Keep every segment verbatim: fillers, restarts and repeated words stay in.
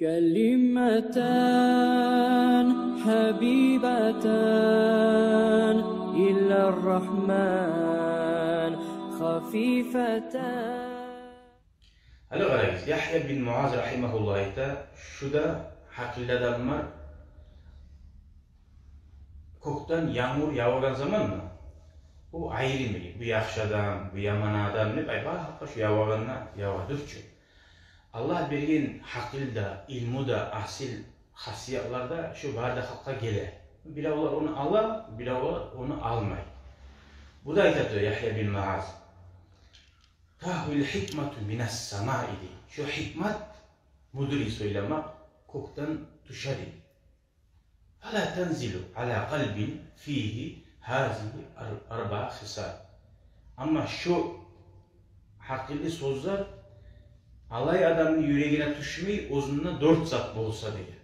كلمتان حبيبتان إلى الرحمن خفيفتان. Гьали къарагъыз, Яхья бин Муаз рагьимагьуллагь айта, шу да гьакъыллы адамлар, кёкден янгур явагъан заманда, бу айрым, бу яхшы адам, бу яман адам деп, ай, бары халкъгъа шу явагъанда явадыр чы. Аллагь берген гьакъыл да, илму да, асил хасиятлар да шу бары да халкъгъа геле. Биревлер ону ала, биревлер ону алмай. Бу да айта тура Яхья бин Муаз: «تهوي الحكمة من السماء», — дей. Шу гьикмат, мудрый сёйлемек, кёкден тюше дей. «فلا تنزل على قلب فيه هذه الأربع خصال». Амма шу гьакъыллы сёзлер олай адамны юрегине тюшмей, оьзюнде дёрт зат болса деген.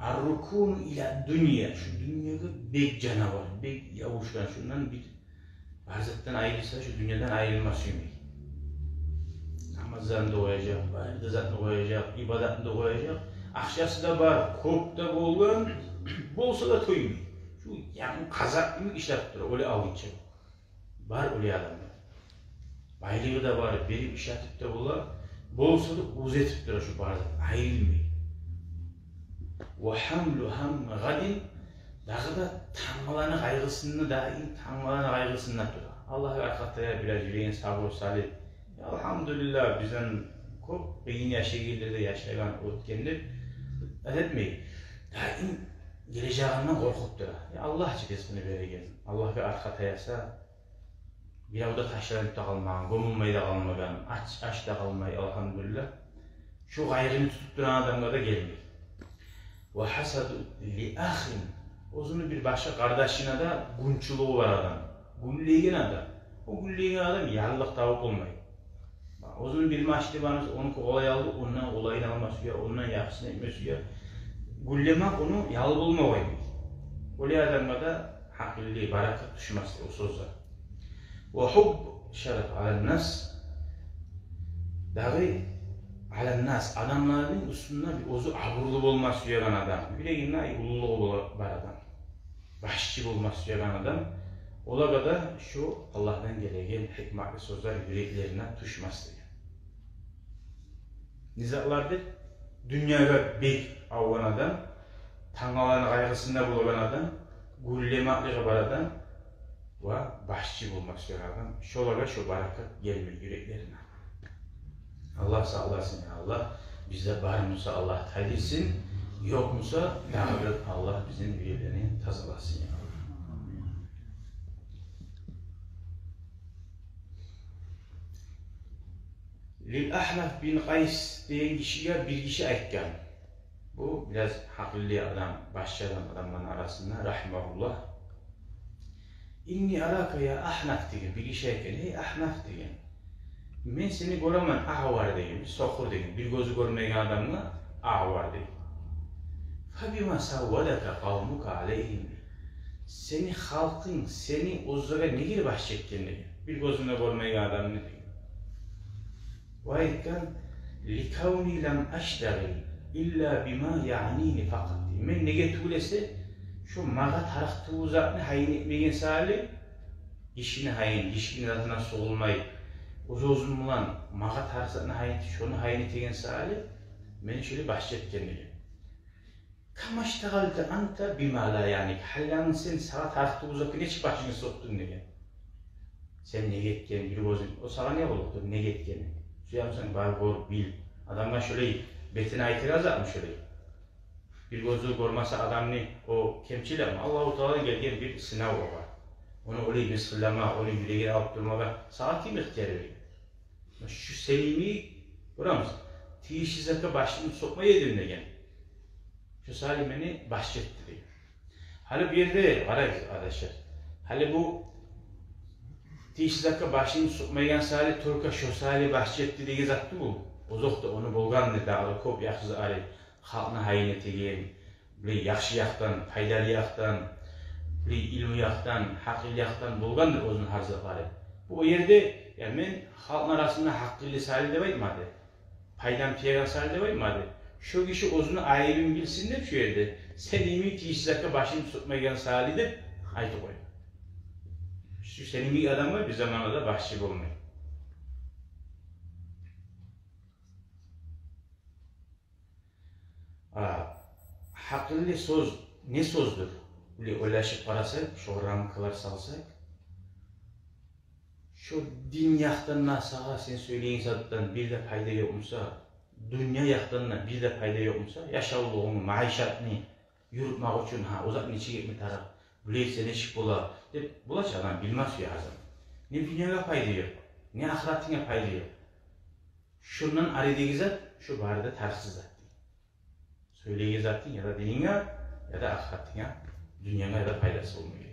«الركون إلى الدنيا», шу дюньягъа бек жаны бар, бек ябушгъан, шундан бир, бар затдан айрылса, шу дюньядан айрылма сюймей. Намазын да къояжакъ, бары да затын да къояжакъ, ибадатын да къояжакъ. Акъчасы да бар, кёп де болгъан, болса да тоймай. Шу янгур къазакъ йимик ишлеп тура, оьле алгъынча. Бар оьле адамлар. Байлыгъы да бар, берип ишлетип де бола, болса да уьз этип тура шу бары зат, айрылмай. «وحمل هم غد», дагъы да тангаланы къайгъысында, даим тангаланы къайгъысында тура. Аллагьгъа аркъа таяп, бираз юрегин сабур салып, «Я, альгьамдулиллагь, бизден кёп къыйын яшайгъанлар да яшагъан, оьтген», — деп этмей. Даим гележегинден къоркъуп тура. Я, Аллагь чы ризкъыны береген. Аллагьгъа аркъа таяса, бирев де ташланып да къалмагъан, гёмюлмей де къалмагъан, ач, ач да къалмай, альгьамдулиллагь. Шу къайгъыны тутуп турагъан адамгъа да гелмей. «وحسد لأخ», оьзюню бир башгъа къардашына да гюнчюлюгю бар адам, гюнлейген адам. О гюнлейген адам ярлылыкъ табып болмай. Оьзюню бир машини бар, ону къолай алды, ондан къолайын алма сюе, ондан яхшысын этме сюе. Гюнлемек ону ял болма къоймай. Оьле адамгъа да гьакъыллы, баракат тюшмес о сёзге. «وحب الشرف على الناس», дагъы «على الناس», адамланы уьстюнде бир оьзю абурлу болма сюеген адам, юрегинде уллулугъу бола-, бар адам, башчы болма сюеген адам, олагъа да шу Аллагьдан гелеген гьикматлы сёзлер юреклерине тюшмес деген. Не затлар деп? Дюньягъа бек авгъан адам, тангаланы къайгъысында болагъан адам, гюнлемеклиги бар адам ва башчы болма сюеген адам. Шолагъа шу баракат гелмей юреклерине. Аллагь сакъласын, я Аллагь. Бизде бар буса, Аллагь тайдырсын, ёкъ буса, дагъы да Аллагь бизин юреклени тазаласын, я Аллагь. Лил Агьнаф бин Къайс деген гишиге бир гиши айтгъан. Бу бираз гьакъыллы адам, башчы адам адамланы арасында, рагьимагьуллагь. «Инни арака я Агьнаф», — деген, бир гиши айтгъан, «Гьей Агьнаф, — деген, — мен сени гёремен агьвар», — деген, бир сокъур деген, бир гёзю гёрмейген адамгъа агьвар деген. «Фабима саввадака къавмука алайгьим», — деген. Сени халкъынг сени оьзлеге неге башчы этген деген. Бир гёзюнг де гёрмейген адамны деген. Ва айтгъан: «Ликавни лам аштагъил илла бима яънини факъат», — деген. Мен неге тюгюл эсе, шо магъа тарыкъ тюгюл затны гьайын этмеген саялы, гишини гьайын, гишини затына сугъулмай, оьз-оьзюм булан магъа тарыкъ затны гьайын, шону гьайын этеген саялы, мени шолай башчы этген деген. «Кама штагъалта анта бима ла яъник». Гьали сен сагъа тарыкъ тюгюл затгъа нечик башынгны сокъдунг деген. Сен неге этген, бир гёзюнг, о сагъа не болуп тур, неге этгенинг? Сюемисен, бар, гёр, бил. Адамгъа шолай бетине айтагъан затмы шолай? Бир гёзю гёрмесе адамны, о кемчиликми? Аллагьу Тааладан гелген бир сынав огъар. Ону олай мысгъыллама, ону юрегине алып турмагъа сагъа ким ихтияр берген? Шу сени йимик, гёремисен, тийишли затгъа башымны сокъмай эдим деген. Шо саялы мени башчы этди деген. Гьали бу ерде къарагъыз, къардашлар. Гьали бу тийишли затгъа башын сокъмайгъан саялы, только шо саялы башчы этди деген зат тюгюл. Озокъда, ону болгъандыр дагъы да кёп яхшы затлары, халкъны гьайын этеген, булай яхшы якъдан, пайдалы якъдан, булай илму якъдан, гьакъыл якъдан болгъандыр оьзюню гьар затлары. Бу о ерде, я, мен халкъны арасында гьакъыллы саялы деп айтмады. пайдам тиеген саялы деп айтмады. Шо гиши оьзюню айыбын билсин деп шо ерде, сени йимик тийишсиз затгъа башын тутмайгъан саялы деп айтып къойду. Шо сени йимик адамгъа бир заманда да башчы болмай. А, гьакъыллы сёз не сёздюр? Булай ойлашып къарасакъ, шо рамкалар салсакъ, шо дин якъдан да сагъа сен сёйлейген затдан бир де пайда ёкъ буса, дюнья якъдан да бир де пайда ёкъ буса, яшавлугъунгну, маишатны юрютмек учун, гьа, о зат нечик этме тарыкъ, булай этсе нечик бола деп, булай чы адам билмес язам. Не дюньягъа пайда ёкъ, не ахыратынга пайда ёкъ. Шондан аридеги зат, шо бары да тарыкъсыз зат. Сёйлейген затынг яда дининге, яда ахыратынга, дюньянга яда пайдасы болмай.